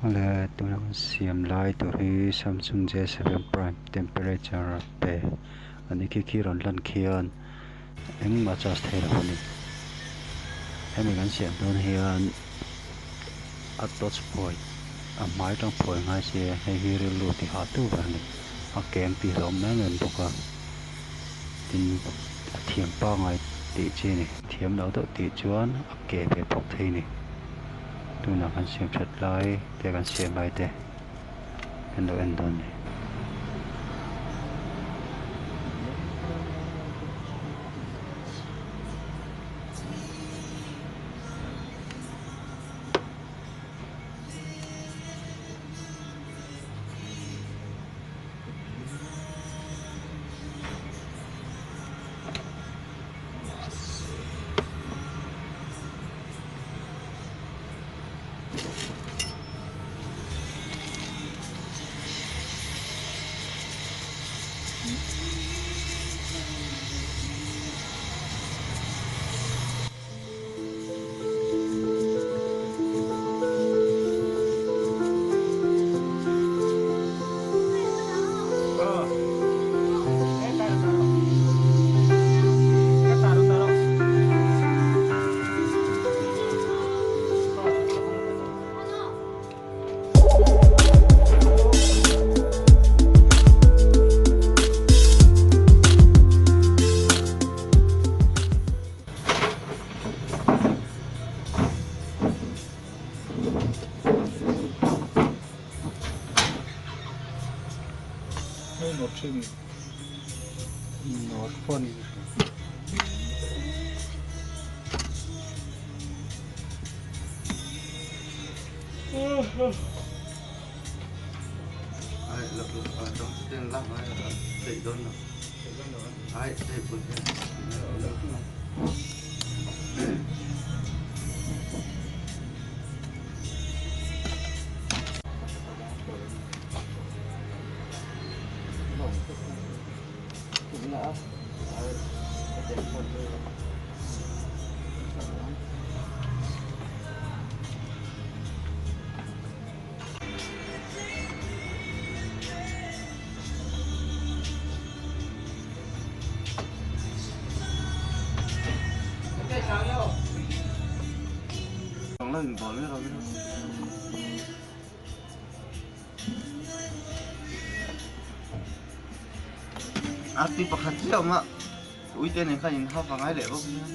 Awle tuna kan siam lai tur hi Samsung J seven prime temperature pe a ni khi khi rawn lan khian engmah charge thei lo a ni. Hemi kan siam dawn hian a touch phawi a hmai atang phawi ngai se hei hi rilru ti hah tu ber a ni. A kem tih hlauhawm em em bawk a tin a thiam pangngai tih chi a ni thiam loh deuh tih chuan a ke ve phawk thei a ni tunah kan siam that lai te kan siam lai te kan lo en dawn a ni. Hei nawt thin nawt pawh a ni. A tui pakhat chiah awm a, uite nen khan in hau va ngai leh bawk nia.